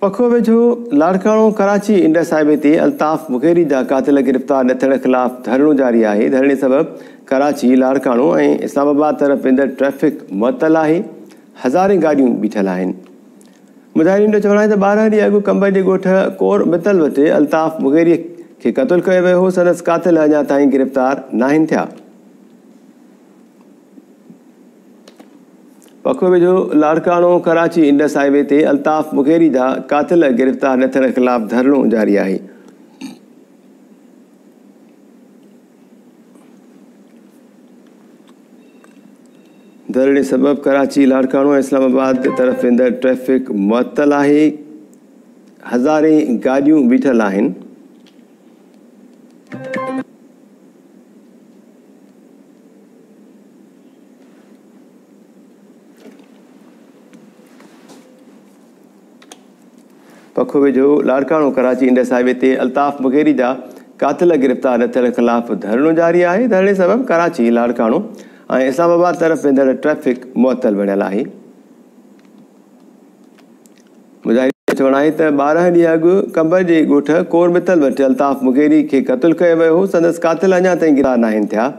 پکو ويجهو لاڙڪاڻو ڪراچي انڊس هاء وي تي الطاف مغيري جا قاتل گرفتار نه ٿيڻ خلاف ڌرڻو جاري آهي. ڌرڻي سبب ڪراچي، لاڙڪاڻو ۽ اسلام آباد طرف ويندڙ ٽريفڪ معطل آهي. هزارين گاڏيون بيٺل آهن. مظاهرين جو چوڻ آهي ته ٻارهن ڏينهن اڳ ڪنبر جي ڳوٺ ڪور متل وٽ الطاف مغيري کي قتل ڪيو ويو هو. سندس قاتل اڃا تائين گرفتار ناهن ٿيا. پکو ويجهو لاڙڪاڻو ڪراچي انڊس هاء وي تي الطاف مغيري جا قاتل گرفتار نه ٿيڻ خلاف ڌرڻو جاري آهي. ڌرڻي سبب ڪراچي، لاڙڪاڻو ۽ اسلام آباد طرف ويندڙ ٽريفڪ معطل آهي. هزارين گاڏيون بيٺل آهن. پکو ويجهو لاڙڪاڻو ڪراچي انڊس هاء وي تي الطاف مغيري جا قاتل گرفتار نه ٿيڻ خلاف ڌرڻو جاري آهي. ڌرڻي سبب ڪراچي، لاڙڪاڻو ۽ اسلام آباد طرف ويندڙ ٽريفڪ معطل بڻيل آهي. مظاهرين جو چوڻ آهي ته ٻارهن ڏينهن اڳ ڪنبر جي ڳوٺ ڪور متل وٽ الطاف مغيري کي قتل ڪيو ويو هو. سندس قاتل اڃا تائين گرفتار ناهن ٿيا.